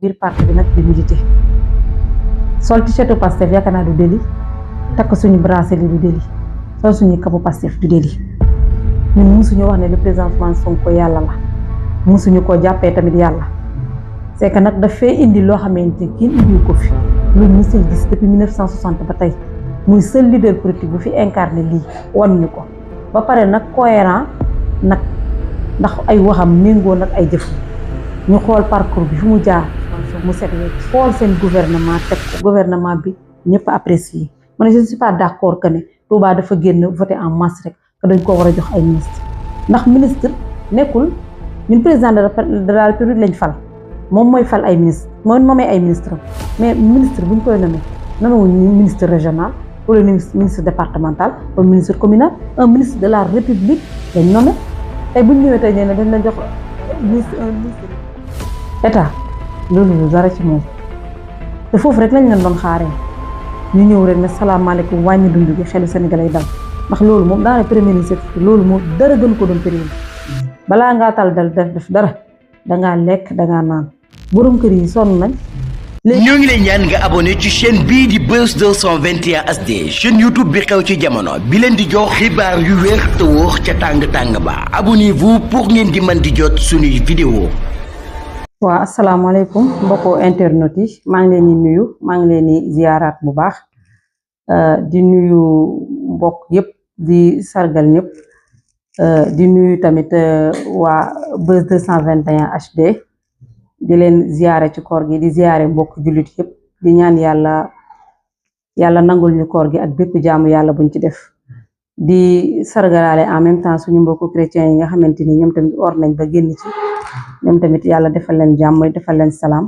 biir parti bi nag di milité sol t-shirt Pastef yaakaar naa du délit takk suñu bracelet du délit sol suñu kapu Pastef du délit ñun musuñu wax ne le président Ousmane Sonko yàlla la musuñu koo jàppee tamit yàlla c'est que nag daf fee indi loo xamante kenn indiwu ko fi lu musul gis depuis 1960 ba tey muy seul leader politique bu fi incarné lii wan ñu ko ba pare nag cohérent nag ndax ay waxam méngoo nag ay jëf ñu xool parcours bi fi mu jaar mu set xool seen gouvernement teg ko gouvernement bi ñëpp apprécié man je ne suis pas d'accord que ne Touba dafa génn voté en masse rek que dañ ko war a jox ay ministre ndax ministre nekkul ñun président de la République lañ fal moom mooy fal ay ministre mooy nommé ay ministre mais ministre bu ñu koy nommé nommé ministre régional wala ministre départemental wala ministre communal un ministre de la République lañ nommé tey bu ñu ñëwee tey nee na dañ la jox ministre état loolu lu dara ci moom te foofu rek lañ leen doon xaaree ñu ñëw rek ne salaamaaleykum wàññi dund gi xelu Sénégal ay dal ndax loolu moom daanaka premier ministre loolu moom dara gën ko doon premier balaa ngaa tal dal def dara dangaa lekk dangaa naan borom kër yi sonn nañ. ñoo ngi lay ñaan nga abonné ci chaîne bii di Buzz 221 HD chaîne YouTube bi xew ci jamono bi leen di jox xibaar yu wér te wóor ca tàng ba abonnez-vous pour ngeen di mën di jot suñuy vidéo. waaw asalaamaaleykum mbokku internet yi maa ngi leen di nuyu maa ngi leen di ziyaaraat bu baax di nuyu mbokk yëpp di sargal ñëpp di nuyu tamit waa Buzz 221 HD di leen ziyaare ci koor gi di ziyaare mbokk jullit yëpp di ñaan yàlla nangul ñu koor gi ak bépp jaamu yàlla buñ ci def di sargalaale en même temps suñu mbokku chrétiens yi nga xamante ni ñoom tamit or nañ ba génn ci ñoom tamit yàlla defal leen jàmm defal leen salaam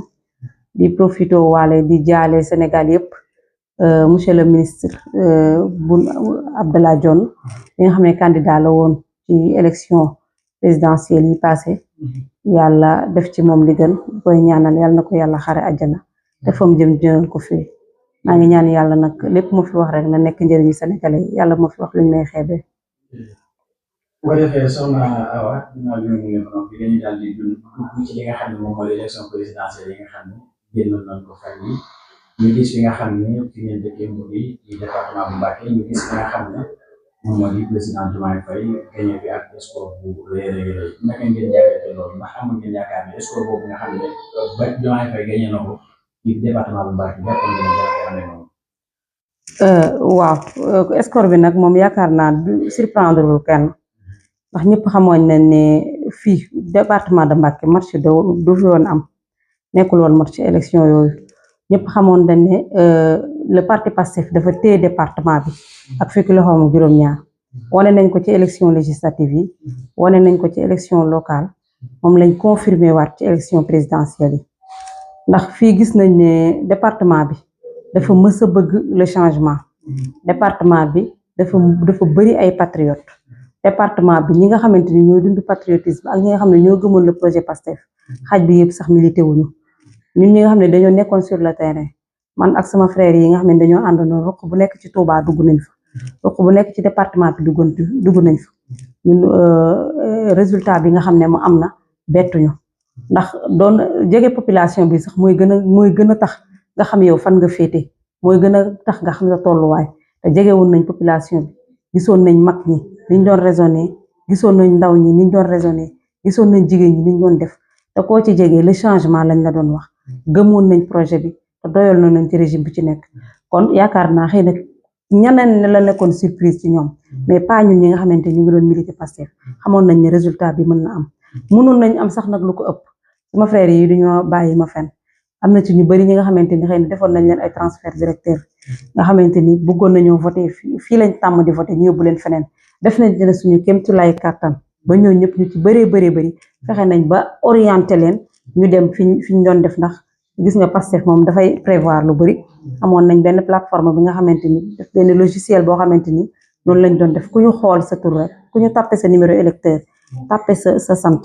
di profité waale di jaale Sénégal yëpp monsieur le ministre Boun Abdallah Dionne bi nga xam ne candidat la woon ci élection présidentielle yi passé yàlla def ci moom li gën koy ñaanal yàlla na ko yàlla xare àjjana te fa mu jëm ko fii maa ngi ñaan yàlla nag lépp mu fi wax rek na nekk njëriñu sénégalais yàlla moo fi wax luñ may xeebee. boo defee soxna Awa dinaa leen nuyu bi dañuy daal di dugg ci li nga xam ne moom mooy élection présidentielle yi nga xam ne génnoon nañ ko fan yi ñu gis fi nga xam ne fi ngeen dëkkee mu ngi ci département bu Mbacké ñu gis fi nga xam ne moom moo di président Diomaye Faye gagné bi ak score bu rëy naka ngeen jàngatee loolu ndax amoon ngeen yaakaar ne score boobu nga xam ne ba Diomaye Faye gagné na ko ci département bu Mbacké jàppoon ngeen ne moom. waaw score bi nag moom yaakaar naa du surprendre lu kenn. ndax ñëpp xamoon nañ ne fii département de Mbacké match du fi woon am nekkul woon match élection yooyu ñëpp xamoon nañ ne le parti Pastef dafa téye département bi ak fukki loxoom juróom-ñaar wane nañ ko ci élection législative yi wane nañ ko ci élection locale moom lañ confirmé waat ci élection présidentielle yi ndax fii gis nañ ne département bi dafa mës a bëgg le changement département bi dafa bëri ay patriotes département bi ñi nga xamante ni ñoo dund patriotisme ak ñi nga xam ne ñoo gëmoon le projet Pastef xaaj bi yëpp sax milité wuñu ñun ñi nga xam ne dañoo nekkoon sur le terrain man ak sama frère yi nga xam ne dañoo àndandoo ruq bu nekk ci Touba dugg nañ fa ruq bu nekk ci département bi dugg nañ fa ñun résultat bi nga xam ne mu am na bettuñu ndax doon jege population bi sax mooy gën a tax nga xam yow fan nga féete mooy gën a tax nga xam sa tolluwaay te jege woon nañ population bi gisoon nañ mag ñi niñ doon raisonné gisoon nañ ndaw ñi niñ doon raisonné gisoon nañ jigéen ñi niñ doon def te koo ci jegee le changement lañ la doon wax gëmoon nañ projet bi te doyal nañ ci régime bi ci nekk kon yaakaar naa xëy na ñeneen la nekkoon surprise ci ñoom mais pas ñun ñi nga xamante ñu ngi doon militer Pastef xamoon nañ ne résultat bi mën na am mënoon nañ am sax nag lu ko ëpp sama frère yi duñoo bàyyi ma fen am na ci ñu bari ñi nga xamante ni xëy na defoon nañ leen ay transfert directeur nga xamante ni bëggoon nañoo voté fii lañ tàmm di voté ñu yóbbu leen feneen def nañ ne suñu kéemtulaay kàttan ba ñoo ñëpp ñu ci bëree fexe nañ ba orienté leen ñu dem fi ñu doon def ndax gis nga Pastef moom dafay prévoir lu bëri amoon nañ benn plateforme bi nga xamante ni def benn logiciel boo xamante ni noonu lañ doon def ku ñu xool sa tur rek ku ñu tapé sa numéro électeur tapé sa sant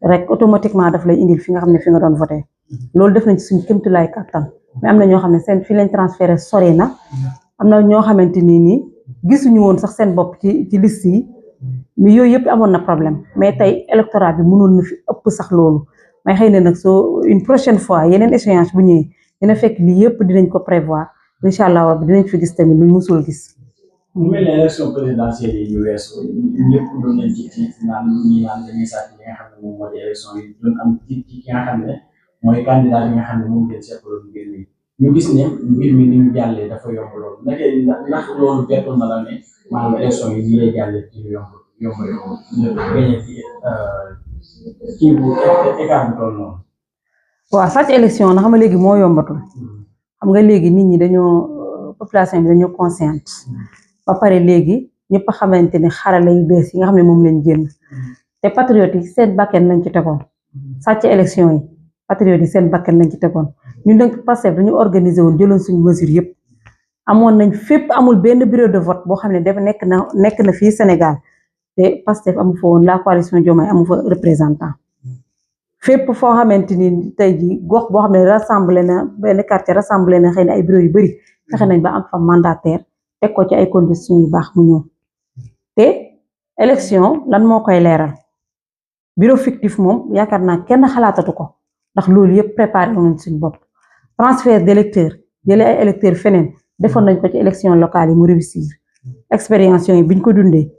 rek automatiquement daf lay indil fi nga xam ne fi nga doon voté loolu def nañ ci suñu kéemtulaay kàttan mais am na ñoo xam ne seen fi leen transféré sori na am na ñoo xamante ni gisuñu woon sax seen bopp ci liste yi mais yooyu yëpp amoon na problème mais tey électorat bi mënoon na fi ëpp sax loolu mais xëy na nag soo une prochaine fois yeneen échéance bu ñëwee dina fekk lii yëpp dinañ ko prévoir incha allah dinañ fi gis tamit luñ musul gis. mu mel ne élection présidentielle yi ñu weesu ñëpp doon nañ ci naan ñi naan dañuy sàcc li nga xam ne moom moo di élection yi doon am ci ki nga xam ne mooy candidat yi nga xam ne moom ngeen seetlu mbir mi ñu gis ne mbir mi ni mu jàllee dafa yomb loolu ndax loolu bettoon na la ne maanaam élection yi nii lay jàllee ci lu yomb ñu gagné ci kii bu écart bu toll noonu. waaw sàcc élection na xam nga léegi moo yombatul xam nga léegi nit ñi dañoo population bi dañoo consciente ba pare léegi ñëpp xamante ni xarala yu bees yi nga xam ne moom lañ génn te patriote yi seen bakken lañ ci tegoon sàcc élection yi patriote yi seen bakken lañ ci tegoon ñun nag Pastef dañu organiser woon jëloon suñu mesure yëpp amoon nañ fépp amul benn bureau de vote boo xam ne dafa nekk na fii Sénégal te Pastef amu fa woon la coalition Diomaye amu fa représentant fépp foo xamante ni tey ji gox boo xam ne rassemblé na benn quartier rassemblé na xëy na ay bureau yu bëri fexe nañ ba am fa mandataire teg ko ci ay conditions yu baax mu ñëw te élection lan moo koy leeral bureau fictif moom yaakaar naa kenn xalaatatu ko ndax loolu yëpp préparé nañ suñu bopp transfert d'électeurs jëlee ay électeurs feneen defoon nañ ko ci élection locale yi mu réussir expérience yi biñ ko dundee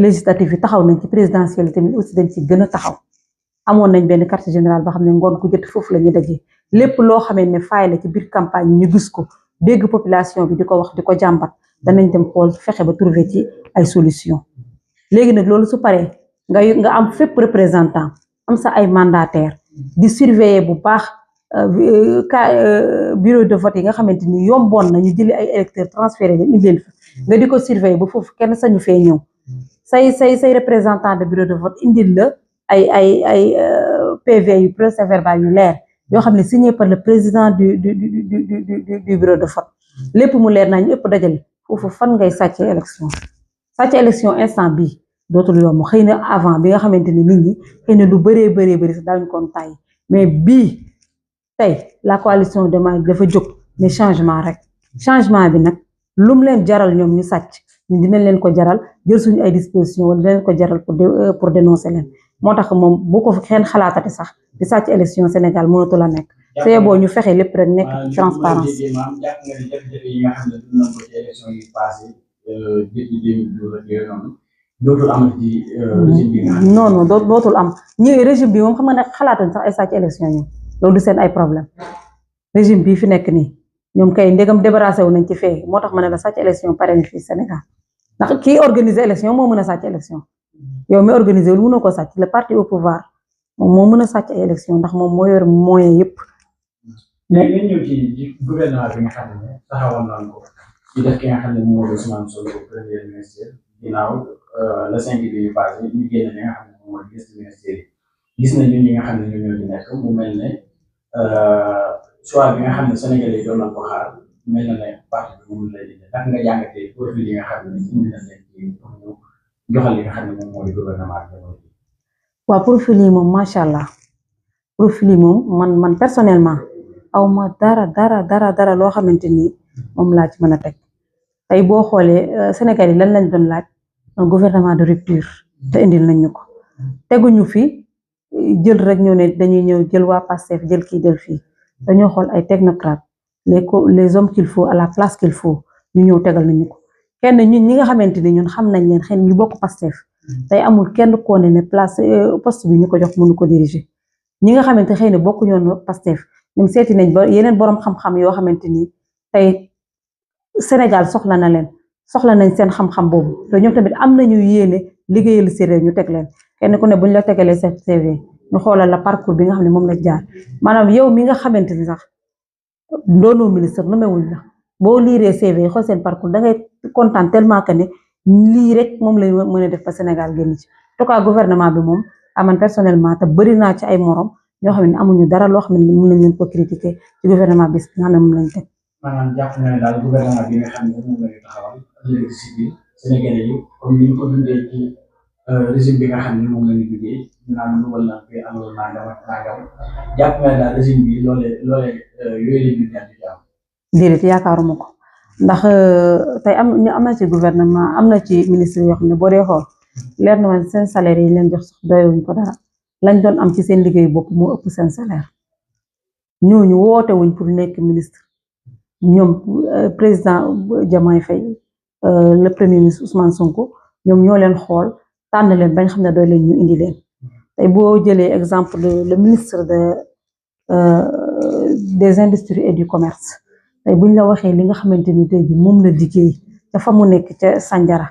législative yi taxaw nañ ci présidentielle tamit aussi dañ ci gën a taxaw amoon nañ benn quartier général boo xam ne ngoon ku jot foofu la ñu dajee lépp loo xamee ne faay la ci biir campagne yi ñu gis ko dégg population bi di ko wax di ko jàmbat danañ dem xool fexe ba trouver ci ay solution léegi nag loolu su paree nga am fépp représentant am sa ay mandataire di surveiller bu baax bureau de vote yi nga xamante ni yomboon na ñu jëli ay électeurs transféré leen indi leen fa nga di ko surveiller ba foofu kenn sañu fee ñëw say représentant de bureau de vote indil la ay PV yu procès verbal yu leer yoo xam ne signé par le président du bureau de vote lépp mu leer naa ñu ëpp dajale foofu fan ngay sàcc élection instant bii dootul yomb xëy na avant bi nga xamante ne nit ñi xëy na lu bëree sax daañu koon tàyyi mais bii tey la coalition Diomaye dafa jóg ne changement rek changement bi nag lu mu leen jaral ñoom ñu sàcc ñun dinañ leen ko jaral jël suñu ay disposition wala dinañ ko jaral pour dénoncer leen moo tax moom bu ko kenn xalaatati sax di sàcc élection Sénégal mënatu la nekk c'est boo ñu fexe lépp rek nekk transparence non dootul am ñi régime bi moom xam nga ne xalaatuñ sax ay sàcc élection ñoom loolu du seen ay problème régime bii fi nekk nii ñoom kay ndegam débarrassé wu nañ ci fee moo tax ma ne la sàcc élection pare na fii Sénégal ndax kii organiser élection moo mën a sàcc élection yow mi organiser wul mënoo ko sàcc le parti au pouvoir moom moo mën a sàcc ay élection ndax moom moo yor moyen yëpp. léegi nañ ñëw ci gouvernement bi nga xam ne taxawoon nañ ko ci def ki nga xam ne moom mooy Ousmane Sonko premier ministre ginnaaw le 5 bi ñu passé ñu génn li nga xam ne moom mooy liste ministère yi gis nañu ñi nga xam ne ñoo ci nekk mu mel ne choix bi nga xam ne Sénégalais yi doon nañ ko xaar mel na ne parti bi moom lay dindi ndax nga jàngatee profil yi nga xam ne indi nañ leen ci pour ñu joxal li nga xam ne moom mooy gouvernement bi. waaw profil yi moom macha allah profil yi moom man personnellement aw ma dara loo xamante ni moom laa ci mën a teg tey boo xoolee Sénégal yi lan lañ doon laaj un gouvernement de rupture te indil nañ ñu ko teguñu fi jël rek ñëw ne dañuy ñëw jël waa Pastef jël kii jël fii dañoo xool ay technocrates les hommes qu'il faut à la place qu'il faut ñu ñëw tegal nañu ko kenn ñun ñi nga xamante ni ñun xam nañ leen xëy na ñu bokk Pastef tey amul kenn koo ne place poste bi ñu ko jox mënu ko diriger ñi nga xamante xëy na bokk ñoon Pastef ñoom seeti nañ ba yeneen borom xam-xam yoo xamante ni tey Sénégal soxla na leen soxla nañ seen xam-xam boobu te ñoom tamit am nañu yéene liggéeyal si réew ñu teg leen kenn ku ne buñ la tegalee sa CV ñu xoolal la parcours bi nga xam ne moom la jaar maanaam yow mi nga xamante ni sax doonoo ministre nommé wuñ la boo liiree CV xool seen parcours da ngay kontaan tellement que ne lii rek moom lañ mën a def ba Sénégal génn ci en tout cas gouvernement bi moom aman personnellement te bëri naa ci ay morom ñoo xam ne amuñu dara loo xam ne mën nañ leen ko critiquer ci gouvernement bi nga xam ne moom lañ teg. maanaam jàpp na ne daal gouvernement bi nga xam ne moom la ñu taxawal léegi si biir Sénégalais yi comme ni ñu ko dundee ci régime bi nga xam ne moom la ñu duggee ñu naan lu wala fi amul nangam ak nangam jàpp na ne daal régime bi loolee yooyu la ñu ñaan di jàmm. déedéet yaakaaruma ko ndax tey am na ci gouvernement am na ci ministre yoo xam ne boo dee xool leer na man seen salaire yi leen jox sax doyewuñ ko dara lañ doon am ci seen liggéey bopp moo ëpp seen salaire ñooñu woote wuñ pour nekk ministre ñoom président Diomaye Faye le premier ministre Ousmane Sonko ñoom ñoo leen xool tànn leen bañ xam ne doy leen ñu indi leen tey boo jëlee exemple le ministre des industries et du commerce tey buñ la waxee li nga xamante ni tey ji moom la liggéey ca fa mu nekk ca Sandiara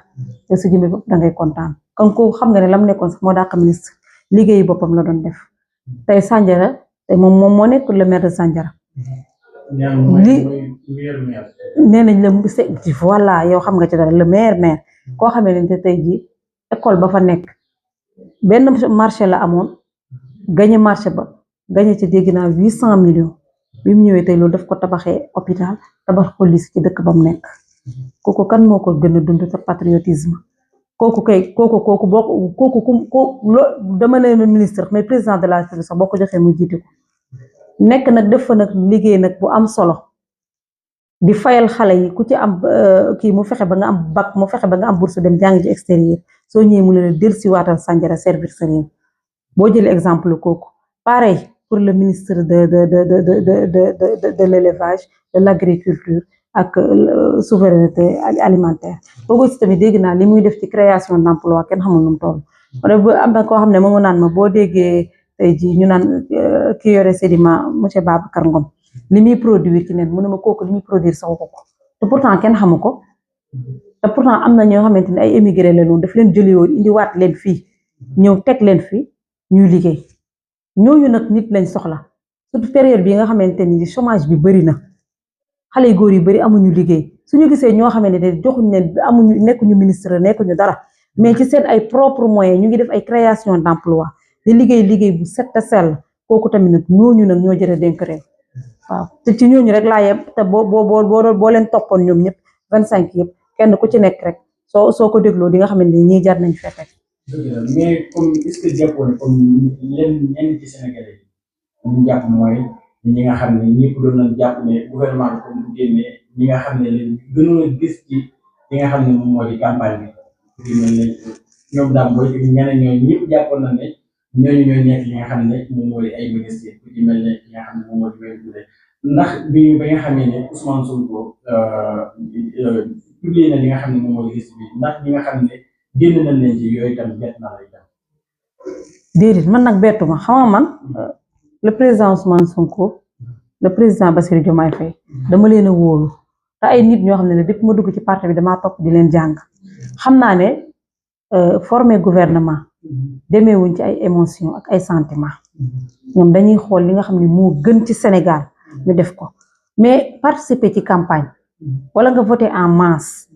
te su jëmee bopp da ngay kontaan kon ko xam nga ne lam nekkoon sax moo dàq ministre liggéeyi boppam la doon def tey Sandiara tey moom moo nekk le maire de Sandiara li nee nañ la voilà yow xam nga ci dara le maire koo xamee ne tey ji école ba fa nekk benn marché la amoon gañe marché ba gañe ci dégg naa 800 millions bi mu ñëwee tey loolu daf ko tabaxee hôpital tabax ko lycée ci dëkk ba mu nekk kooku kan moo ko gën a dund sa patriotisme kooku dama ne ministre mais président de la République sax boo ko joxee mu jiite ko nekk nag def fa nag liggéey nag bu am solo di fayal xale yi ku ci am kii mu fexe ba nga am bac mu fexe ba nga am bourse dem jàng ci extérieur soo ñëwee mu ne la dellusi waatal Sandiara servir sa réew boo jëlee exemple kooku pareil pour le ministre de l'élevage de l'agriculture ak souveraineté alimentaire boobu si tamit dégg naa li muy def ci création d'emploi kenn xamul nu mu toll am na koo xam ne moom naan ma boo déggee tey jii ñu naan ki yore Sedima monsieur Babacar Ngom li muy produire ci nen mu ne ma kooku li muy produire saxu ko te pourtant kenn xamu ko te pourtant am na ñoo xamante ne ay émigré la noonu daf leen jëli woon indiwaat leen fii ñëw teg leen fii ñuy liggéey ñooñu nag nit lañ soxla surtout période bi nga xamante ni chômage bi bëri na xale yu góor yu bëri amuñu liggéey suñu gisee ñoo xamante ne joxuñ leen amuñu nekkuñu ministre nekkuñu dara mais ci seen ay propres moyens ñu ngi def ay création d'emploi di liggéey bu set te sell kooku tamit nag ñooñu nag ñoo jëre dénk réew waaw te ci ñooñu rek laa yem te boo leen toppoon ñoom ñëpp 25 yëpp kenn ku ci nekk rek soo ko dégloo di nga xamante ni ñii jar nañ fekk. mais comme est-ce que jàppoon comme ñenn ci Sénégalais yi ñu jàpp mooy ñi nga xam ne ñëpp doon nañ jàpp ne gouvernement bi comme bu génnee ñi nga xam ne leen gënoon a gis ci li nga xam ne moom moo di campagne bi mel ne ñoom daal booy ñeneen ñooñu ñëpp jàppoon na ne ñooñu ñooy nekk li nga xam ne moom moo di ay ministres ku ci mel ne li nga xam ne moom moo di wéy ndax bi ba nga xamee ne Ousmane Sonko publié na li nga xam ne moom moo di liste bi ndax ñi nga xam ne génn nañ leen ci yooyu tam bett na lay tam. déedéet man nag bettu ma xam nga man le président Ousmane Sonko le président Bassirou Diomaye Faye dama leen a wóolu te ay nit ñoo xam ne depuis ma dugg ci parti bi damaa topp di leen jàng xam naa ne former gouvernement demeewuñ ci ay émotion ak ay sentiment ñoom dañuy xool li nga xam ne moo gën ci Sénégal ñu def ko mais participer ci campagne wala nga voter en masse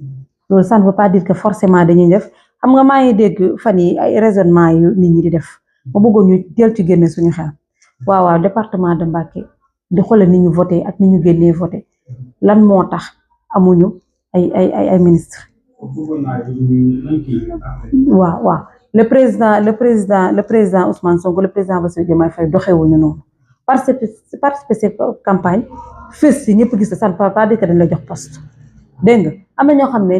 loolu ça ne veut pas dire que forcément dañuy def xam nga maa ngi dégg fan yi ay raisonnement yu nit ñi di def ma bëggoon ñu teel ci génne suñu xel waaw département de Mbacké di xoolal ni ñu voté ak ni ñu génnee voté lan moo tax amuñu ay ministre waaw le président Ousmane Sonko le président Bassirou Diomaye Faye doxewuñu noonu participer campagne fës si ñëpp gis ça ne veut pas dire que dañ la jox poste dégg nga am na ñoo xam ne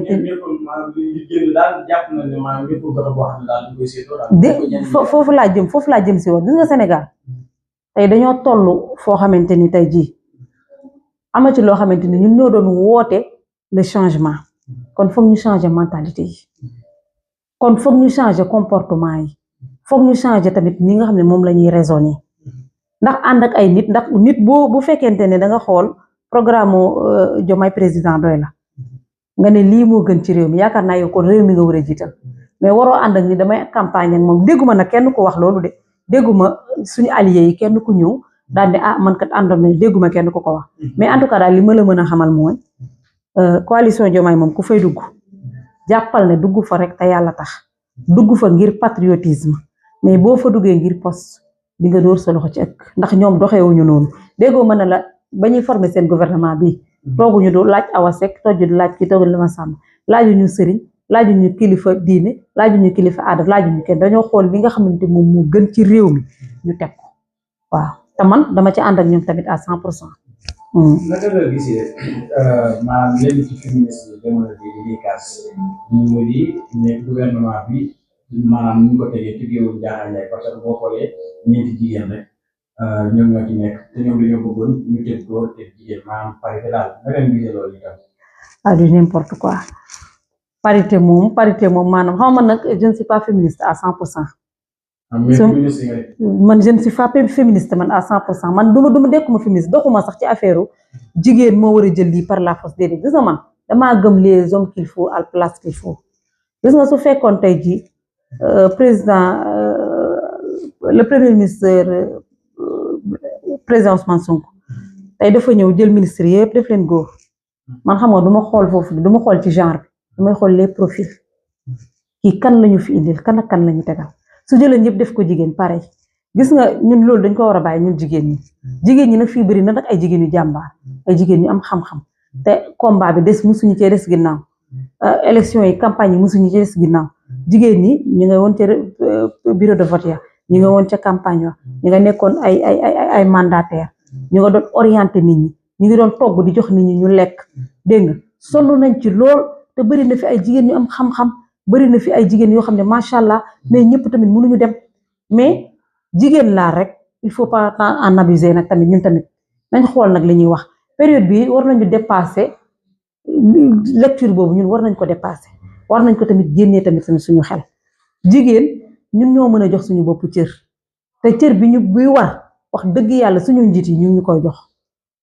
foofu laa jëm si woon gis nga Sénégal tey dañoo toll foo xamante ni tey jii ama ci loo xamante ni ñun ñoo doon woote le changement kon foog ñu changer mentalité yi kon foog ñu changer comportement yi foog ñu changer tamit ni nga xam ne moom la ñuy raisonner ndax ànd ak ay nit ndax nit bu fekkente ne da nga xool programme Diomaye président doy la nga ne lii moo gën ci réew mi yaakaar naa yow kon réew mi nga war a jiital mais waroo ànd ak ni damay campagne ak moom dégguma nag kenn ko wax loolu de dégguma suñu alliés yi kenn ku ñëw daal ne man kat àndoon nañ dégguma kenn ku ko wax mais en tout cas daal li ma la mën a xamal mooy coalition Diomaye moom ku fay dugg jàppal ne dugg fa rek te yàlla tax dugg fa ngir patriotisme mais boo fa duggee ngir poste di nga dóor sa loxo ci ëkk ndax ñoom doxewuñu noonu déggoo mën na la ba ñuy former seen gouvernement bi tooguñu du laaj Awa Seck tooju du laaj ki tooguñu Lama Samb laajuñu sëriñ laajuñu kilifa diine laajuñu kilifa aada laajuñu kenn dañoo xool li nga xamante moom moo gën ci réew mi ñu teg ko waaw te man dama ci ànd ak ñoom tamit à 100%. naka nga gisee maanaam lenn ci féministes yi jamono bii di kaas mu di ne gouvernement bi maanaam ñu ko tegee tegewul Diakhar Ndiaye parce que boo xoolee ñeenti jigéen rek ñoom ñoo ci nekk te ñoom dañoo bëggoon ñu teg góor teg jigéen maanaam parité daal naka nga gisee loolu itam. ah du n'importe quoi parité moom maanaam xam nga nag je ne suis pas féministe à 100%. man je ne suis pas féministe man à 100% man duma dekkuma féministe doxuma sax ci affaire jigéen moo war a jël lii par la force déedéet gis nga man damaa gëm les hommes qu'il faut à la place qu'il faut gis nga su fekkoon tey jii président le premier ministre président Ousmane Sonko tey dafa ñëw jël ministre yëpp def leen góor man xam nga du ma xool foofu du ma xool ci genre bi damay xool les profils kii kan lañu fi indil kan ak kan lañu tegal su jëlee ñëpp def ko jigéen pareil gis nga ñun loolu dañ ko war a bàyyi ñun jigéen ñi nag fii bëri na nag ay jigéen yu jàmbaar ay jigéen yu am xam-xam te combat bi des musuñu cee des ginnaaw élection yi campagne yi musuñu cee des ginnaaw jigéen ñi ñu nga woon ca bureau de vote ya ñu nga woon ca campagne wa ñu nga nekkoon ay mandataire ñu nga doon orienté nit ñi ñu ngi doon togg di jox nit ñi ñu lekk dégg nga sonn nañ ci lool te bëri na fi ay jigéen ñu am xam-xam bëri na fi ay jigéen yoo xam ne macha allah mais ñëpp tamit mënuñu dem mais jigéen laa rek il faut pas en abuser nag tamit ñun tamit nañ xool nag li ñuy wax période bi war nañu dépasser lecture boobu ñun war nañ ko dépasser war nañ ko tamit génnee tamit suñu xel jigéen ñun ñoo mën a jox suñu bopp cër te cër bi ñu buy war wax dëgg yàlla suñu njiit yi ñu koy jox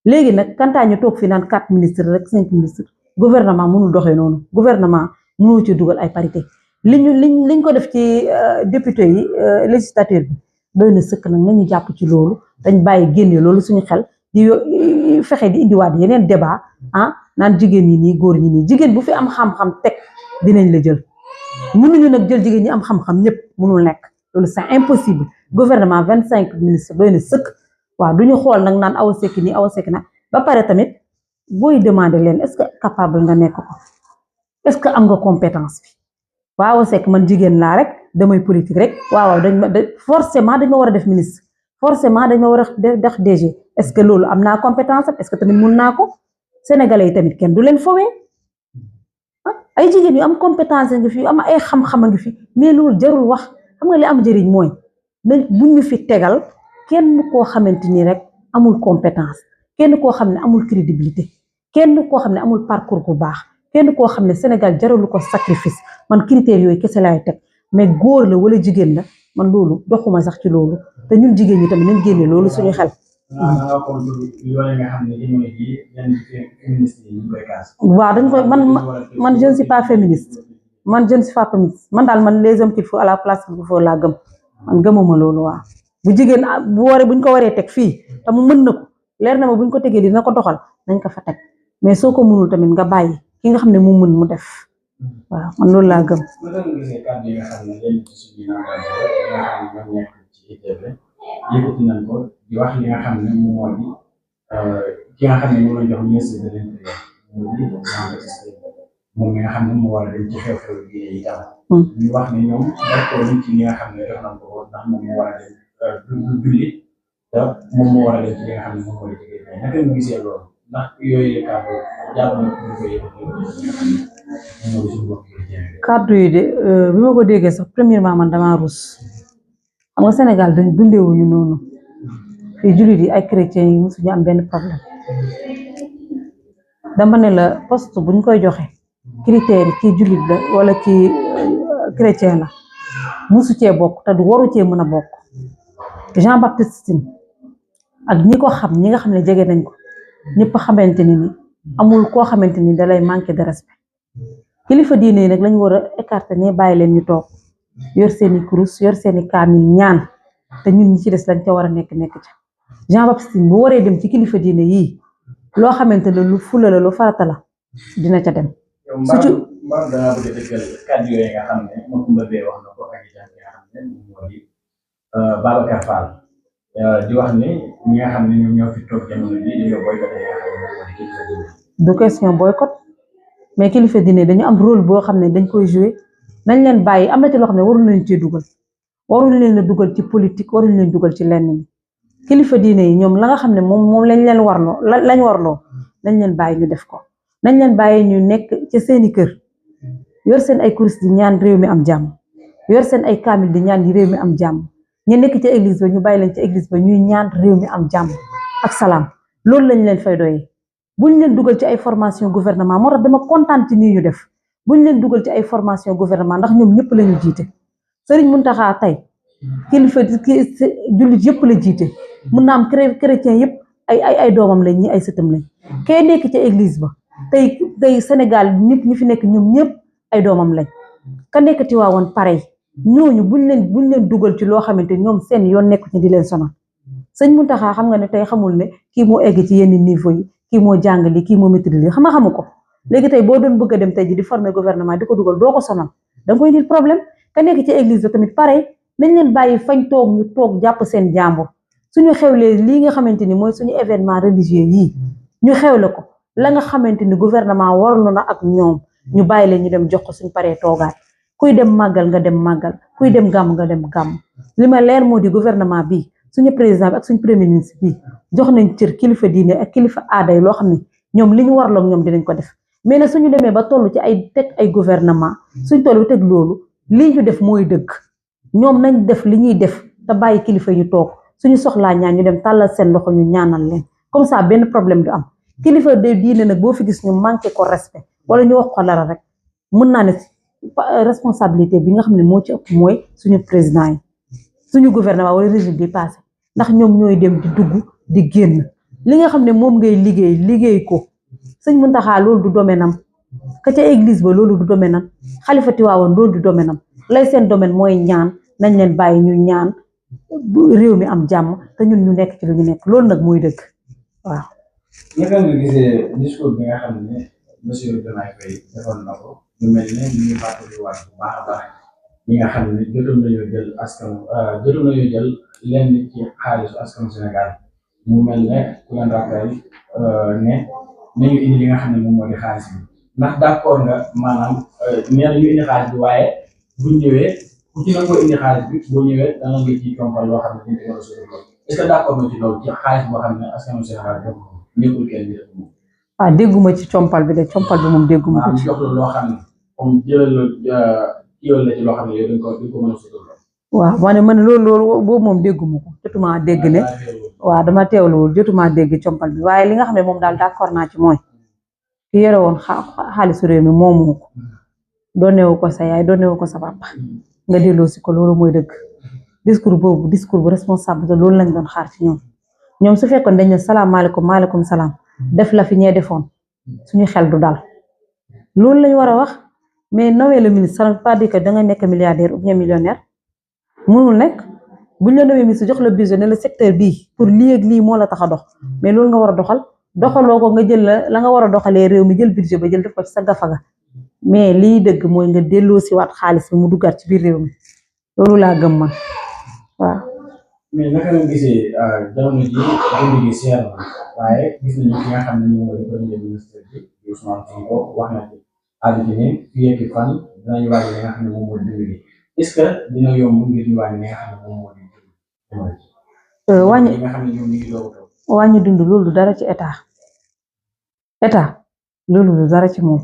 léegi nag kantaa ñu toog fi naan 4 ministres rek 5 ministres gouvernement mënul doxee noonu gouvernement mënoo ci dugal ay parité liñ ko def ci député yi législature bi doy na sëkk nag nañu jàpp ci loolu dañ bàyyi génne loolu suñu xel di fexe di indiwaat yeneen débat naan jigéen ñi nii góor ñi nii jigéen bu fi am xam-xam teg dinañ la jël mënuñu nag jël jigéen ñi am xam-xam ñëpp mënul nekk loolu c'est impossible gouvernement 25 ministres doy na sëkk waaw duñu xool nag naan Awa Seck nii Awa Seck na ba pare tamit booy demander leen est-ce que capable nga nekk ko est-ce que am nga compétence bi waaw Seck man jigéen laa rek damay politique rek waaw forcément dañ ma war a def ministre forcément dañ ma war a def DG est-ce que loolu am naa compétence am est-ce que tamit mun naa ko sénégalais yi tamit kenn du leen fowee ay jigéen yu am compétence nga fi yu am ay xam-xam a ngi fi mais loolu jarul wax xam nga li am njëriñ mooy buñ ñu fi tegal kenn koo xamante ni rek amul compétence kenn koo xam ne amul crédibilité kenn koo xam ne amul parcours bu baax kenn koo xam ne Sénégal jaralu ko sacrifice man critères yooyu kese laay teg mais góor la wala jigéen la man loolu doxuma sax ci loolu te ñun jigéen ñi tamit nañ génne loolu suñu xel. waaw dañ koy man je ne suis pas féministe man daal man les hommes qu'il faut à la place qu'il faut laa gëm man gëmuma loolu waaw bu jigéen buñ ko waree teg fii te mu mën na ko leer na ma buñ ko tegee dina ko doxal nañ ko fa teg mais soo ko mënul tamit nga bàyyi ki nga xam ne mu mën mu def waaw man loolu laa gëm. yëkkati nañ ko di wax li nga xam ne moom moo di ki nga xam ne moom la jox ministre de l'intérieur moom mi nga xam ne moo war a dem ci xew-xew bi itam ñu wax ne ñoom d'accord ci li nga xam ne jox nañ ko ndax moom moo war a dem julli te moom moo war a dem ci li nga xam ne moom moo di jigéen naka nga gisee loolu ndax yooyu kàddu jàpp na ko ñu koy kàddu yi de bi ma ko déggee sax premièrement man damaa rus xam nga Sénégal dañ dundeewuñu noonu fii jullit yi ay chrétiens yi musuñu am benn problème dama ne la poste buñ koy joxe critères yi kii jullit la wala kii chrétien la musu cee bokk te du waru cee mën a bokk Jean Baptiste Tine ak ñi ko xam ñi nga xam ne jege nañ ko ñëpp xamante ni amul koo xamante ni dalay manqué de respect kilifa diine yi nag lañu war a écarter ne bàyyi leen ñu toog yor seeni kurus yor seeni kaamil ñaan te ñun ñi ci des lañ ca war a nekk ca Jean Baptiste bu waree dem ci kilifa diine yii loo xamante ne lu fula la lu farata la dina ca dem. surtout mbaa dangaa bëgg a dëggal kàddu yooyu nga xam ne Macoumba Beye wax na ko ak itam nga xam ne moom moo di Babacar Fall di wax ne ñi nga xam ne ñoom ñoo fi toog jamono bii dañoo boycotté nga xam ne moom moo di kilifa diine. du question boycott mais kilifa diine dañu am rôle boo xam ne dañ koy jouer. nañ leen bàyyi am na ci loo xam ne waruñ leen cee dugal waruñ leen a dugal ci politique waruñ leen dugal ci lenn ni kilifa diine yi ñoom la nga xam ne moom lañ leen warloo nañ leen bàyyi ñu def ko nañ leen bàyyi ñu nekk ci seeni kër yor seen ay kuris di ñaan réew mi am jàmm yor seen ay kaamil di ñaan réew mi am jàmm ñu nekk ci église ba ñu bàyyi leen ci église ba ñuy ñaan réew mi am jàmm ak salaam loolu lañ leen fay doyee buñ leen dugal ci ay formation gouvernement moo tax dama kontaan ci nii ñu def buñ leen dugal ci ay formation gouvernement ndax ñoom ñëpp lañu jiite Sëriñ Muntaxa tey kilifa jullit yëpp la jiite mun na am chrétien yëpp ay doomam lañ ñi ay sëtam lañ kee nekk ci église ba tey Sénégal nit ñi fi nekk ñoom ñëpp ay doomam lañ ka nekk Tiwaawoon pareil ñooñu buñ leen dugal ci loo xamante ñoom seen yoon nekku ci di leen sonal sëñ Muntaxa xam nga ne tey xamul ne kii moo egg ci yenn niveau yi kii moo jàng li kii moo maîtrise li xamu ko léegi tey boo doon bëgg a dem tey ji di former gouvernement di ko dugal doo ko sonal da nga koy indil problème ka nekk ci église ba tamit pareil nañ leen bàyyi fañ toog ñu toog jàpp seen jàmbur suñu xewlee lii nga xamante ni mooy suñu événement religieux yii ñu xewle ko la nga xamante ni gouvernement warlu na ak ñoom ñu bàyyi leen ñu dem jox ko suñ paree toogaat kuy dem màggal nga dem màggal kuy dem gàmm nga dem gàmm li ma leer moo di gouvernement bi suñu président bi ak suñu premier ministre bi jox nañ cër kilifa diine ak kilifa aada yi loo xam ne ñoom li ñu warloog ñoom dinañ ko def mais nag suñu demee ba toll ci ay teg ay gouvernement suñ toll bi teg loolu lii ñu def mooy dëgg ñoom nañ def li ñuy def te bàyyi kilifa ñu toog suñu soxlaa ñaan ñu dem tàllal seen loxo ñu ñaanal leen comme ça benn problème du am kilifa de diine nag boo fi gis ñu manqué ko respect wala ñu wax ko dara rek mën naa ne responsabilité bi nga xam ne moo ci ëpp mooy suñu président yi suñu gouvernement wala régime bi passé ndax ñoom ñooy dem di dugg di génn li nga xam ne moom ngay liggéey ko sëñ Muntaxa loolu du domaine am ka ca église ba loolu du domaine am xalifa Tiwaawoon loolu du domaine am lay seen domaine mooy ñaan nañ leen bàyyi ñu ñaan réew mi am jàmm te ñun ñu nekk ci lu ñu nekk loolu nag mooy dëgg waaw. naka nga gisee discours bi nga xam ne monsieur Diomaye Faye defoon na ko ñu mel ne ñu ngi fàttaliwaat bu baax a baax ñi nga xam ne jotoon nañoo jël lenn ci xaalisu askanu Sénégal mu mel ne ku leen rappel ne nañu indi li nga xam ne moom moo di xaalis bi ndax d'accord nga maanaam nee na ñu indi xaalis bi waaye buñ ñëwee ku ci nangoo indi xaalis bi boo ñëwee da nga ciy compal loo xam ne dañ ko war a sóor est-ce que d'accord nga ci loolu ci xaalis boo xam ne askanu Sénégal jox ko ñëppul kenn bi moom. ah dégguma ci compal bi de compal bi moom dégguma ko ci. jox la loo xam ne comme jëlal la kiiwal la ci loo xam ne yow dañ ko mën a sóor. waaw man loolu boobu moom dégguma ko jotuma dégg ne waaw dama teewluwul jotuma dégg compal bi waaye li nga xam ne moom daal d'accord naa ci mooy ki yore woon xaalisu réew mi moomu ko doonewu ko sa yaay doonewu ko sa papa nga delloo si ko loolu mooy dëgg discours bu responsable te loolu lañ doon xaar ci ñoom su fekkoon dañ ne salaamaaleykum maaleykum salaam def la fi ñee defoon suñu xel du dal loolu lañ war a wax mais nommer le ministre ça ne veut pas dire que da nga nekk milliardaire ou bien millionnaire mënul nekk buñ la nommer ministre jox la budget ne le secteur bii pour lii ak lii moo la tax a dox mais loolu nga war a doxaloo ko nga jël la nga war a doxalee réew mi jël budget ba jël def ko ci sa gafaga mais lii dëgg mooy nga delloo si waat xaalis bi mu duggaat ci biir réew mi loolu laa gëm man waaw. mais naka nga gisee jamono ji dund gi seer na waaye gis nañu ki nga xam ne moom mooy premier ministre bi Ousmane Sonko wax na ci àdduna ne fii ak fan dinañu wàññi li nga xam ne moom mooy dund gi est-ce que dina yomb ngir ñu wàññi li nga xam ne moom moo di dund. wàññi li nga xam ne ñoom ñu ngi doog a toog. wàññi dund loolu du dara ci état loolu du dara ci moom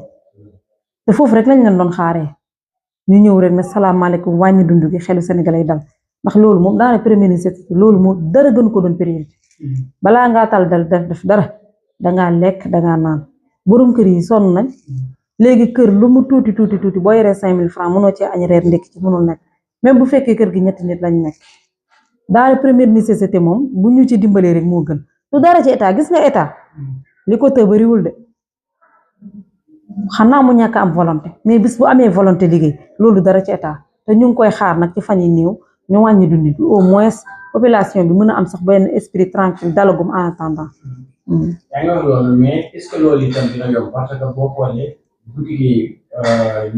te foofu rek lañ leen doon xaaree ñu ñëw rek ne salaamaaleykum wàññi dund gi xelu Sénégalais dal ndax loolu moom daanaka premier ministre loolu moo dara gën ko doon priorité balaa ngaa tal def dara dangaa lekk dangaa naan borom kër yi sonn nañ léegi kër lu mu tuuti boo yoree 5000 francs mënoo cee añ reer ndekki ci mënul nekk même bu fekkee kër gi ñetti nit lañ nekk daal première nécessité moom bu ñu ci dimbalee rek moo gën du dara ci état gis nga état li ko të bariwul de xanaa mu ñàkk am volonté mais bis bu amee volonté liggéey loolu dara ci état te ñu ngi koy xaar nag ci fan yi néew ñu wàññi dundi bi au moins population bi mën a am sax benn esprit tranquille dalagum en attendant. yaa ngi wax loolu mais est-ce que loolu itam dina yomb parce que boo xoolee boutique yi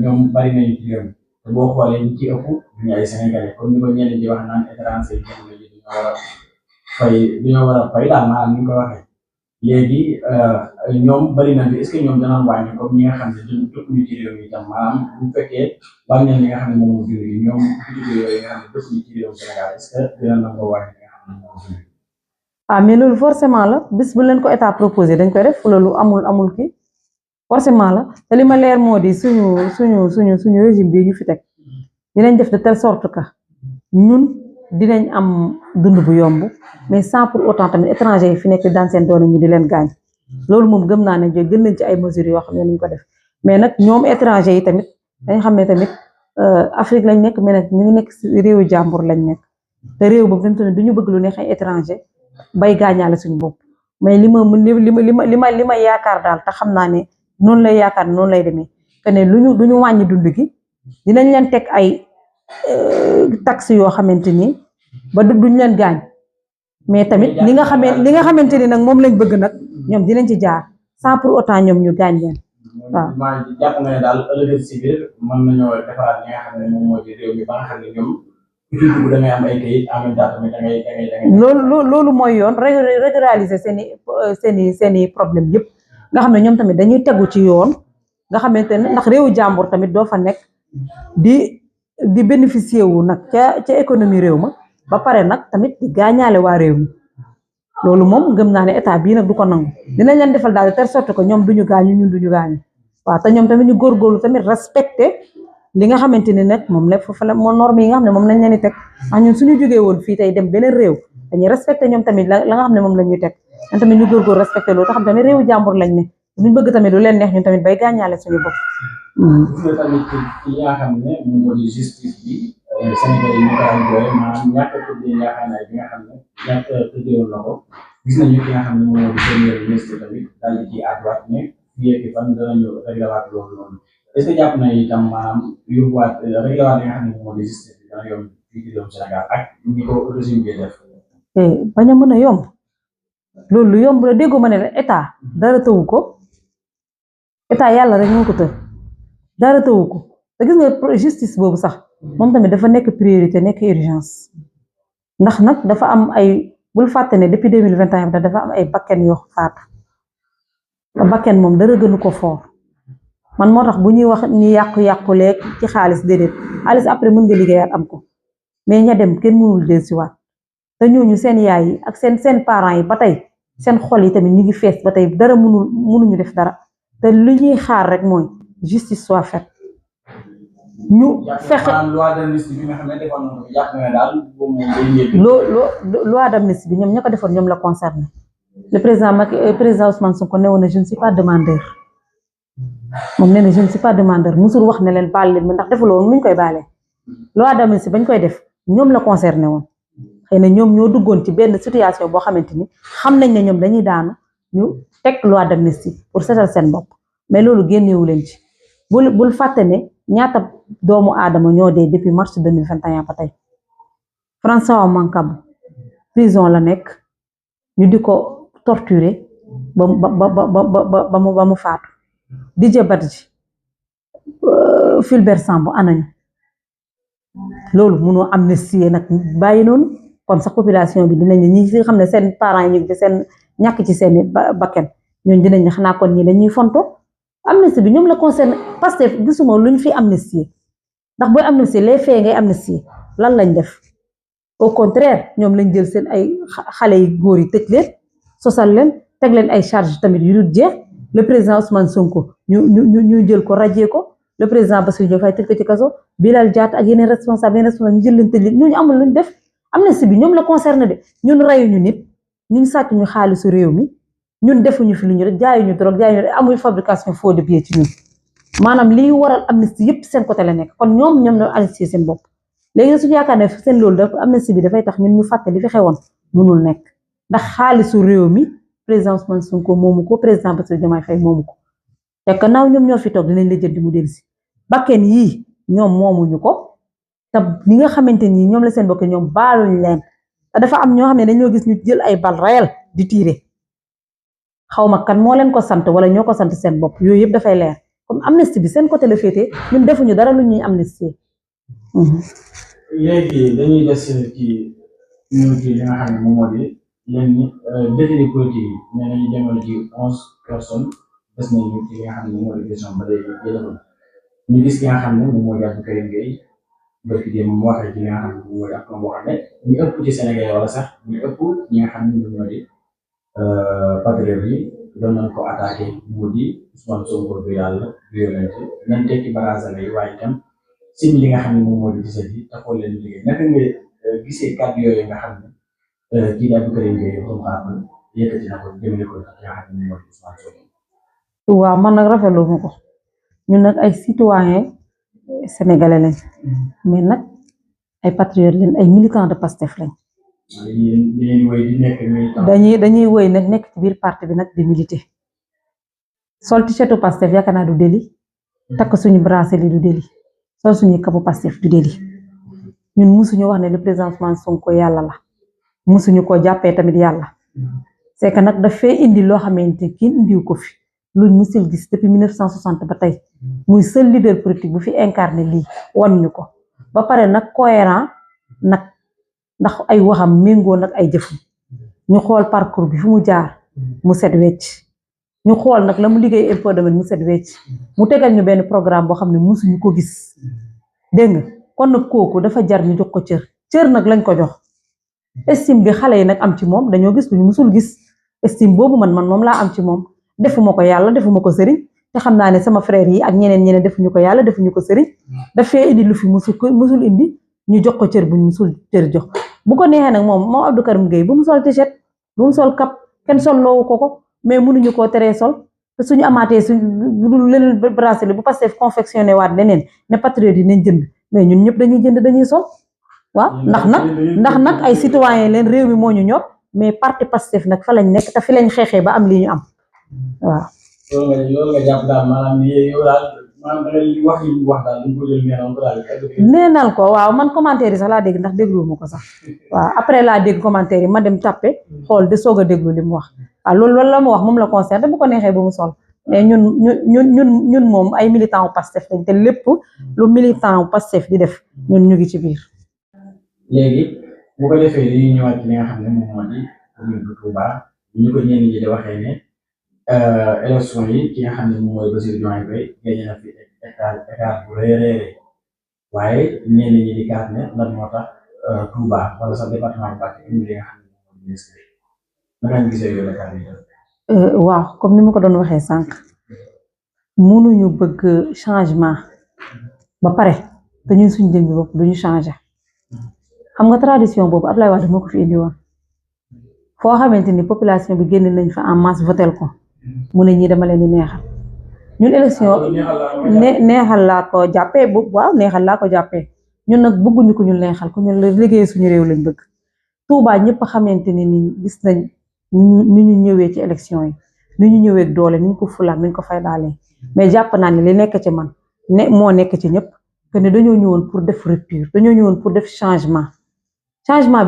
ñoom bari nañu ci réew mi te boo xoolee ñu ci ëpp ñu ay Sénégalais comme ni ko ñeneen di wax naan étranger yi dañoo war a fay daal maanaam ni nga ko waxee léegi ñoom bari na bi est-ce que ñoom danañ wàññi comme ñi nga xam ne dëkkuñu ci réew mi itam maanaam bu fekkee bari na li nga xam ne moom moo jur gi ñoom boutique yooyu nga xam ne dëkkuñu ci réew Sénégal est-ce que dina nangoo wàññi li nga xam ne moom moo jur gi. ah mais loolu forcément la bis bu leen ko état proposé dañ koy def loolu amul kii forcément la te li ma leer moo di suñu régime bi ñu fi teg dinañ def de telle sorte que ñun dinañ am dund bu yomb mais sans pour autant tamit étranger yi fi nekk dans seen doole ñu di leen gaañ loolu moom gëm naa ne jël nañ ci ay mesures yoo xam ne nañ ko def mais nag ñoom étranger yi tamit dañ xam ne tamit Afrique lañ nekk mais nag ñu ngi nekk si réewu jàmbur lañ nekk te réew boobu dañ tamit du ñu bëgg lu neex ay étranger bay gaañaale suñu bopp mais li ma yaakaar daal te xam naa ne noonu lay yaakaar noonu lay demee que ne du ñu wàññi dund gi dinañ leen teg ay taxes yoo xamante ni ba duñ leen gaañ mais tamit li nga xamante ni nag moom lañ bëgg nag ñoom dinañ ci jaar sans pour autant ñoom ñu gaañ leen waaw. maa jàpp nga ne daal ëllëg si biir mën nañoo defaraat li nga xam ne moom moo di réew mi ba nga xam ne ñoom ku ci dugg da ngay am ay kayit en même temps tamit da ngay. loolu mooy yoon régulariser seen i problème yëpp nga xam ne ñoom tamit dañuy tegu ci yoon nga xamante ne ndax réewu jàmbur tamit doo fa nekk di bénéficier wu nag ca économie réew ma ba pare nag tamit di gaañaale waa réew mi loolu moom gëm naa ne état bii nag du ko nangu dinañ leen defal daal de telle sorte que ñoom duñu gaañu ñun duñu gaañu waaw te ñoom tamit ñu góorgóorlu tamit respecté li nga xamante ni nag moom la foofu la moo norme yi nga xam ne moom lañ leen di teg ndax ñun suñu jógee woon fii tey dem beneen réew dañuy respecté ñoom tamit la nga xam ne moom la ñuy teg ñun tamit ñu góorgóorlu respecté loolu te xam tamit réewu jàmbur lañ ne duñ bëgg tamit lu leen neex ñun tamit bay gaañaale suñu bopp. gis nga tamit ci li nga xam ne moom moo di justice bi Sénégal yi ñu ko am doole maanaam ñàkk a tëddee yaakaar bi nga xam ne ñàkk a tëddeewul na ko gis nañu ki nga xam ne moom moo di premier ministre tamit daal di ci àdduwaat ne fii ak fan danañu réglewaat loolu noonu est-ce que jàpp na itam maanaam yóbbuwaat réglewaat li nga xam ne moom moo di justice bi dana yomb fii ci réewum Sénégal ak ni ko régime bi def. bañ a mën a yomb loolu lu yomb la déggoo ma ne la état dara tëwu ko état yàlla rek moo ko tër dara tëwu ko te gis nga justice boobu sax moom tamit dafa nekk priorité nekk urgence ndax nag dafa am ay bul fàtte ne depuis 2021 dafa am ay bakken yoo faatu te bakken moom dara gënu ko foor man moo tax bu ñuy wax ni yàqu-yàqu leeg ci xaalis déedéet xaalis après mën nga liggéeyaat am ko mais ña dem kenn mënul dellusiwaat te ñooñu seen yaay yi ak seen parents yi ba tey seen xol yi tamit ñu ngi fees ba tey dara mënuñu def dara te lu ñuy xaar rek mooy justice soit faite ñu fexe loi d'amnistie bi nga xam ne defoon nañu ko jàpp na ne daal loi d'amnistie bi ñoom ña ko defoon ñoom la concerné le président Ousmane Sonko ne woon na je ne suis pas demandeur moom nee na je ne suis pas demandeur musul wax ne leen baal leen ndax defuloon nuñ koy baalee loi d'amnistie bañ koy def ñoom la concerné woon xëy na ñoom ñoo duggoon ci benn situation boo xamante ni xam nañ ne ñoom dañuy daanu ñu teg loi d'amnistie pour setal seen bopp mais loolu génnewu leen ci bul fàtte ne ñaata doomu aadama ñoo dee depuis mars 2021 ba tey François Mancabou prison la nekk ñu di ko torturer ba mu faatu Didier Badji Fulbert Sambou anañu loolu mënoo amnistier nag bàyyi noonu kon sax population bi dinañ ne ñi xam ne seen parents yi ñu ngi seen ñàkk ci seen bakken ñooñu dinañ ne xanaa kon ñi dañuy fonto amnistie bi ñoom la concerné parce que gisuma luñ fi amnistier ndax booy amnistier les faits ngay amnistier lan lañ def au contraire ñoom lañ jël seen ay xale yi góor yi tëj leen sosal leen teg leen ay charge tamit yu dul jeex le président Ousmane Sonko ñu jël ko radier ko le président Bassirou Diomaye Faye tëj ko ci kaso Bilal Diatta ak yeneen responsable ñu jël leen tëj leen ñooñu amul luñ def amnistie bi ñoom la concerné de ñun reyuñu nit ñun sàcc ñu xaalisu réew mi ñun defuñu fi lu ñu rek jaayuñu drogue jaayuñu amuñu fabrication faux de billets ci ñun maanaam liy waral amnistie yëpp seen côté la nekk kon ñoom ñoo amnistie seen bopp léegi suñu yaakaar ne seen loolu dafa amnistie bi dafay tax ñun ñu fàtte li fi xewoon mënul nekk ndax xaalisu réew mi président Ousmane Sonko moomu ko président Bassirou Diomaye Faye moomu ko te gannaaw ñoom ñoo fi toog dinañ la jël di mu dellusi bakken yii ñoom moomuñu ko te ñi nga xamante ni ñoom la seen bokk ñoom baaluñ leen te dafa am ñoo xam ne dañoo gis ñu jël ay bal réel di tiire xaw ma kan moo leen ko sant wala ñoo ko sant seen bopp yooyu yëpp dafay leer comme amnistie bi seen côté la féetee ñun defuñu dara lu ñuy amnistie. léegi dañuy des ci ñun ci li nga xam ne moom moo di leen détenu politique yi nee nañu demal ci 11 personnes des nañu ci li nga xam ne moom moo di question ba léegi jëlagul ñu gis ki nga xam ne moom moo di Abdou Karim Gueye bëgg di mu waxee ci li nga xam ne moom moo di ak boo xam ne ñu ëpp ci Sénégal wala sax ñu ëpp ñi nga xam ne ñoom ñoo di patriote yi doon nañ ko attaqué mu di Ousmane Sonko du yàlla violence nañ tekki baraza lay waaye itam si li nga xam ne moom moo di gisee bi taxul leen liggéey naka nga gisee kàddu yooyu nga xam ne kii daal du ko leen liggéey comme yëkkati na ko jëmale ko ci nga xam ne moom moo di Ousmane Sonko. waaw man nag rafetlu ma ko ñun nag ay citoyen sénégalais lañ mais nag ay patriotes lañ ay militants de Pastef lañ. dañuy wéy nag nekk ci biir parti bi nag di militer sol t-shirtu Pastef yaakaar naa du délit takk suñu bracelet du délit sol suñu kabu Pastef du délit ñun musuñu wax ne le président Ousmane Sonko yàlla la musuñu ko jàppee tamit yàlla c'est que nag dafay indi loo xamante kenn indiw ko fi luñ musul gis depuis 1960 ba tey muy seul leader politique bu fi incarné lii wan ñu ko ba pare nag cohérent nag ndax ay waxam méngoo nag ay jëfum ñu xool parcours bi fi mu jaar mu set wecc ñu xool nag la mu liggéey impôt domaine mu set wecc mu tegal ñu benn programme boo xam ne musuñu ko gis dégg nga kon nag kooku dafa jar ñu jox ko cër nag lañ ko jox estime bi xale yi nag am ci moom dañoo gis luñu musul gis estime boobu man moom laa am ci moom defuma ko yàlla defuma ko sëriñ te xam naa ne sama frère yi ak ñeneen defuñu ko yàlla defuñu ko sëriñ dafay indi lu fi musul indi ñu jox ko cër buñ musul cër jox bu ko neexee nag moom Abdou Karim Gueye bu mu sol t-shirt bu mu sol cap kenn sol loowu ko mais mënuñu koo teree sol te suñu amaatee bu dul leneen bracelet bu Pastef confectionné waat leneen ne patriote yi nañ jënd mais ñun ñëpp dañuy jënd dañuy sol waaw ndax nag ay citoyen leen réew mi moo ñu ñor mais parti Pastef nag fa lañ nekk te fi lañ xeexee ba am lii ñu am waaw. loolu nga jàpp daal maanaam yow daal maanaam wax yi wax daal dañ ko jël neenal ko waaw man commentaire yi sax laa dégg ndax dégluwuma ko sax waaw après laa dégg commentaire yi ma dem tàppe xool de soog a déglu li mu wax waaw loolu la mu wax moom la concerne bu ko neexee bu mu sol mais ñun moom ay militant u Pastef lañ te lépp lu militant u Pastef di def ñun ñu ngi ci biir. léegi bu ko defee li ñëwaat ci li nga xam ne moom moo di commune bu Touba ñu ko ñenn ñi di waxee ne élection yi ki nga xam ne moom mooy Bassirou Diomaye Faye gagné na fi écart bu rëy waaye ñenn ñi di kaat ne lan moo tax Touba wala sax département bu Mbacké indi li nga xam ne moom mooy ministre naka nga gisee yooyu écart yi. waaw comme ni ma ko doon waxee sànq mënuñu bëgg changement ba pare dañuy suñ jëm bi bopp duñu changer xam nga tradition boobu Ablaye Wade moo ko fi indi woon foo xamante ni population bi génn nañ fa en masse votel ko mu ne ñii dama leen di neexal ñun élection neexal laa ko jàppee bu waaw neexal laa ko jàppee ñun nag bëgguñu ko ñu neexal ko ñun la liggéey suñu réew lañ bëgg Touba ñëpp xamante ni gis nañ ni ñu ñëwee ci élection yi ni ñu ñëwee doole ni ñu ko fulaat ni ñu ko fay daalee mais jàpp naa ne li nekk ci man moo nekk ci ñëpp que ne dañoo ñëwoon pour def rupture dañoo ñëwoon pour def changement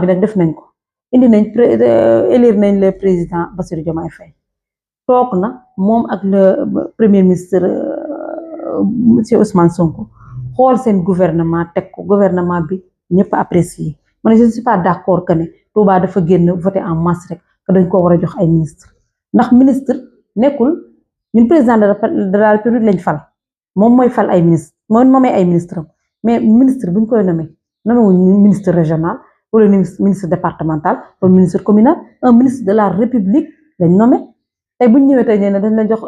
bi nag def nañ ko indi nañ élire nañ le président Bassirou Diomaye Faye toog na moom ak le premier ministre monsieur Ousmane Sonko xool seen gouvernement teg ko gouvernement bi ñëpp apprécier man je ne suis pas d'accord que ne Touba dafa génn voter en masse rek que dañ ko war a jox ay ministre ndax ministre nekkul ñun président de la République lañ fal moom mooy fal ay ministre mooy nommé ay ministre am mais ministre buñ koy nommé wuñ ministre régional wala ministre départemental wala ministre communal un ministre de la République lañ nommé tey buñ ñëwee tey nee na dañ la jox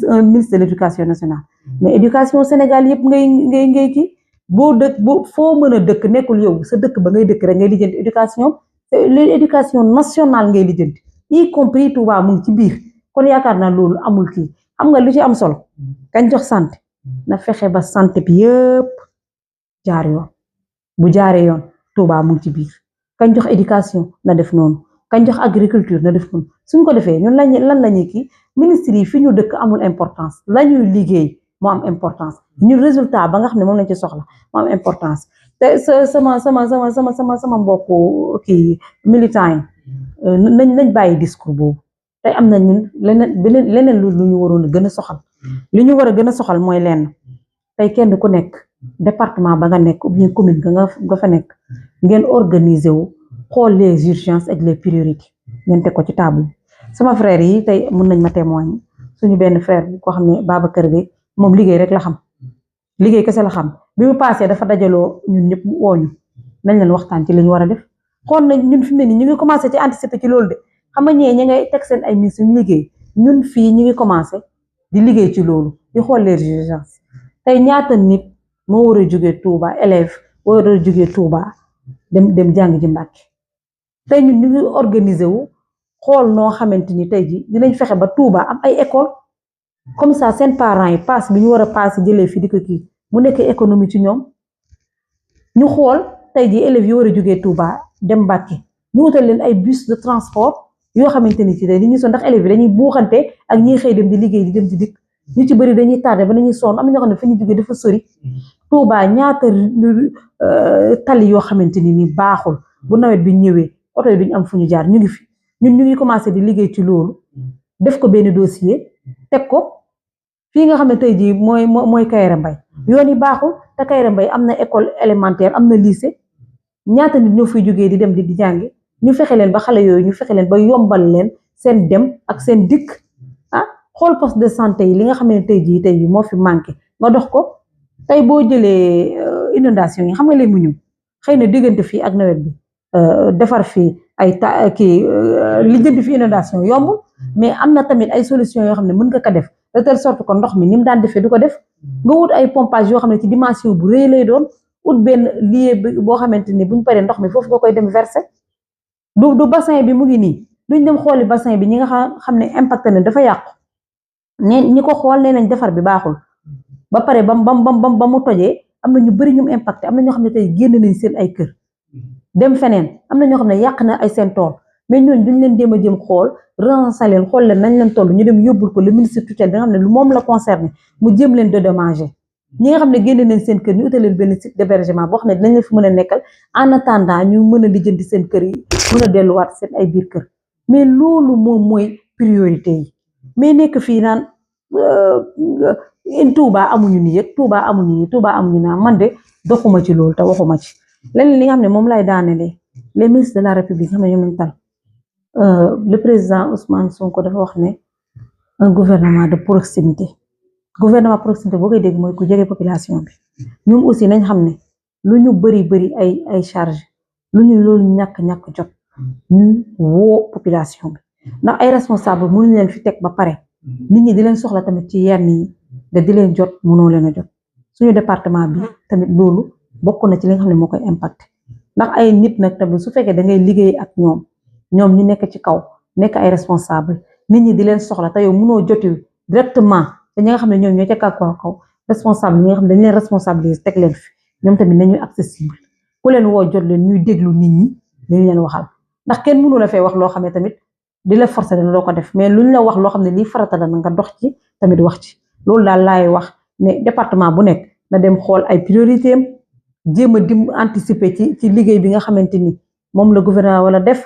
un ministre de l'éducation nationale mais éducation Sénégal yëpp ngay kii boo foo mën a dëkk nekkul yow sa dëkk ba ngay dëkk rek ngay lijjanti éducation nationale ngay lijjanti y compris Touba mu ngi ci biir kon yaakaar naa loolu amul kii xam nga lu ci am solo kañ jox santé na fexe ba santé bi yëpp jaar yoon bu jaaree yoon Touba mu ngi ci biir kañ jox éducation na def noonu kañ jox agriculture na def noonu suñ ko defee ñun lan lañuy kii ministre yi fi ñu dëkk amul importance lañuy liggéey moo am importance ñun résultat ba nga xam ne moom lañ ci soxla moo am importance te sama mbokku kii militant yi nañ bàyyi discours boobu tey am na ñun leneen lu ñu waroon a gën a soxal li ñu war a gën a soxal mooy lenn tey kenn ku nekk département ba nga nekk ou bien commune nga fa nekk ngeen organiser wu xool les urgences ak les priorités ngeen teg ko ci table sama frère yi tey mën nañ ma témoigner suñu benn frère bi koo xam ne Babacar Gueye moom liggéey rek la xam liggéey kese la xam bi mu passé dafa dajaloo ñun ñëpp wooñu nañ leen waxtaan ci li ñu war a def xool nañ ñun fi mu ne nii ñu ngi commencé ci anticiper ci loolu de xam nga ñee ñi ngay teg seen ay ministres ñu liggéey ñun fii ñu ngi commencé di liggéey ci loolu di xool les urgences tey ñaata nit moo war a jógee Touba élève moo war a jógee Touba dem jàng ji Mbàkke tey ñun ñu ngi organiser wu xool noo xamante ni tey ji dinañ fexe ba Touba am ay école comme ça seen parents yi pass bi ñu war a pass jëlee fi di ko kii mu nekk économie ci ñoom ñu xool tey ji élèves yi war a jógee Touba dem Mbàkke ñu wutal leen ay bus de transport yoo xamante ni ci tey dañuy sonn ndax élèves yi dañuy buuxante ak ñiy xëy dem di liggéey di dem di dikk ñu ci bëri dañuy tardé ba dañuy sonn am na ñoo xam ne fa ñu jógee dafa sori Touba ñaata tali yoo xamante ni nii baaxul bu nawet bi ñëwee oto yi duñ am fu ñu jaar ñu ngi fi ñun ñu ngi commencé di liggéey ci loolu def ko benn dossier teg ko fii nga xam ne tey jii mooy Kayra Mbaye yoon yi baaxul te Kayra Mbaye am na école élémentaire am na lycée ñaata nit ñoo fiy jógee di dem di jàngi ñu fexe leen ba xale yooyu ñu fexe leen ba yombal leen seen dem ak seen dikk xool poste de santé yi li nga xam ne tey jii moo fi manqué nga dox ko tey boo jëlee inondation yi xam nga leen mu ñu xëy na diggante fii ak nawet bi defar fii ay lijjanti fi inondation yombul mais am na tamit ay solution yoo xam ne mën nga ko def de telle sorte que ndox mi ni mu daan defee du ko def nga wut ay pompage yoo xam ne ci dimension bu rëy lay doon ut benn lieu boo xamante ni buñ paree ndox mi foofu nga koy dem verser du bassin bi mu ngi nii duñ dem xooli bassin bi ñi nga xam ne impacté na dafa yàqu ne ñi ko xool nee nañ defar bi baaxul ba pare ba mu tojee am na ñu bëri ñum impacté am na ñoo xam ne tey génn nañ seen ay kër dem feneen am na ñoo xam ne yàq na ay seen tool mais ñooñu duñ leen dem a jëm xool relancer leen xool leen nañ leen toll ñu dem yóbbul ko le ministre tutelle bi nga xam ne lu moom la concerné mu jëm leen dédommager ñi nga xam ne génn nañ seen kër ñu utal leen benn site d'hébergement boo xam ne dinañ leen fi mën a nekkal en attendant ñu mën a lijjanti seen kër yi mën a delluwaat seen ay biir kër mais loolu moom mooy priorité yi mais nekk fii naan Touba amuñu ni yëg Touba amuñu ni Touba amuñu naa man de doxuma ci loolu te waxuma ci leneen li nga xam ne moom lay daanelee les ministres de la République xam ne ñoom lañ tal le président Ousmane Sonko dafa wax ne un gouvernement de proximité boo koy dégg mooy ku jege population bi ñun aussi nañ xam ne lu ñu bëri ay charge lu ñu loolu ñàkk jot ñu woo population bi ndax ay responsable mënuñ leen fi teg ba pare nit ñi di leen soxla tamit ci yenn yi nga di leen jot mënoo leen a jot suñu département bi tamit loolu bokk na ci li nga xam ne moo koy impacté ndax ay nit nag tamit su fekkee da ngay liggéey ak ñoom ñu nekk ci kaw nekk ay responsable nit ñi di leen soxla te yow mënoo joti directement te ñi nga xam ne ñoom ñoo ca kaw responsable ñi nga xam ne dañ leen responsabiliser teg leen fi ñoom tamit nañuy accessible ku leen woo jot leen ñuy déglu nit ñi dañ leen waxal ndax kenn mënu la fay wax loo xam ne tamit di la forcer dana doo ko def mais luñ la wax loo xam ne lii farata la nga dox ci tamit wax ci loolu daal laay wax ne département bu nekk na dem xool ay priorité am jéem a dim anticiper ci liggéey bi nga xamante ni moom la gouvernement wala def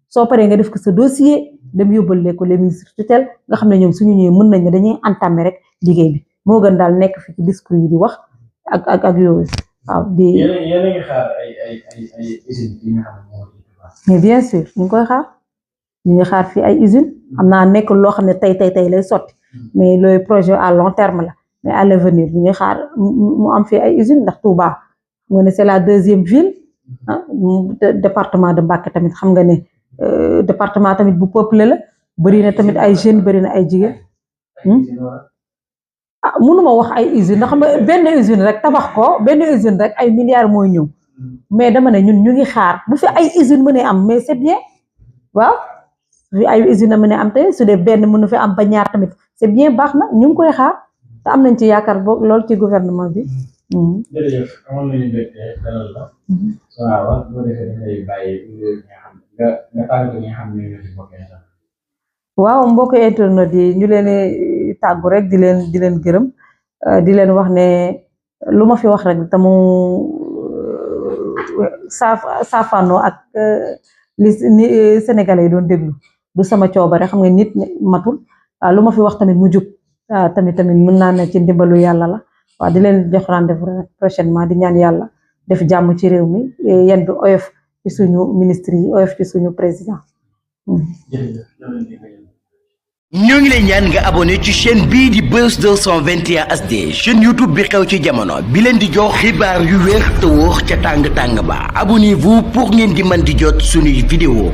soo paree nga def ko sa dossier dem yóbbal ko les ministres tutelle nga xam ne ñoom suñu ñëwee mën nañ ne dañuy entamer rek liggéey bi moo gën daal nekk fi ci discours yi di wax ak yooyu waaw di. yéen a ngi xaar ay usines yi nga xam ne moo mais bien sûr ñu ngi koy xaar ñu ngi xaar fii ay usines xam naa nekk loo xam ne tey lay sotti mais looy projet à long terme la mais à l'avenir ñu ngi xaar mu am fii ay usines ndax Touba xam nga ne c'est la deuxième ville département de Mbacké tamit xam nga ne département tamit bu peuplé la bëri na tamit ay jeunes bëri na ay jigéen mënuma wax ay usines ndax xam nga benn usine rek tabax ko benn usine rek ay milliards mooy ñëw mais dama ne ñun ñu ngi xaar bu fi ay usines mën a am mais c'est bien waaw fi ay usines mën a am tamit su dee benn mënu fi am ba ñaar tamit c'est bien baax na ñu ngi koy xaar te am nañ ci yaakaar boobu lool ci gouvernement bi. jërëjëf amoon nañu mbégte dalal la. waaw boo defee dafay bàyyi nga tàggatoo ñi nga xam ne ñoo ci bokkee sax. waaw mbokk internet yi ñu leen tàggu rek di leen gërëm di leen wax ne lu ma fi wax rek te mu saafaanoo ak li Sénégalais yi doon déglu du sama coobare xam nga nit matul lu ma fi wax tamit mu jub tamit mën naa ne ci ndimbalu yàlla la waaw di leen jox rendez-vous prochainement di ñaan yàlla def jàmm ci réew mi yéen bi oyof ci suñu ministre yi oyof ci suñu président. ñoo ngi lay ñaan nga abonné ci chaîne bii di Buzz 221 HD chaîne YouTube bi xew ci jamono bi leen di jox xibaar yu wér te wóor ca tàng ba abonnez-vous pour ngeen di mën di jot suñuy vidéo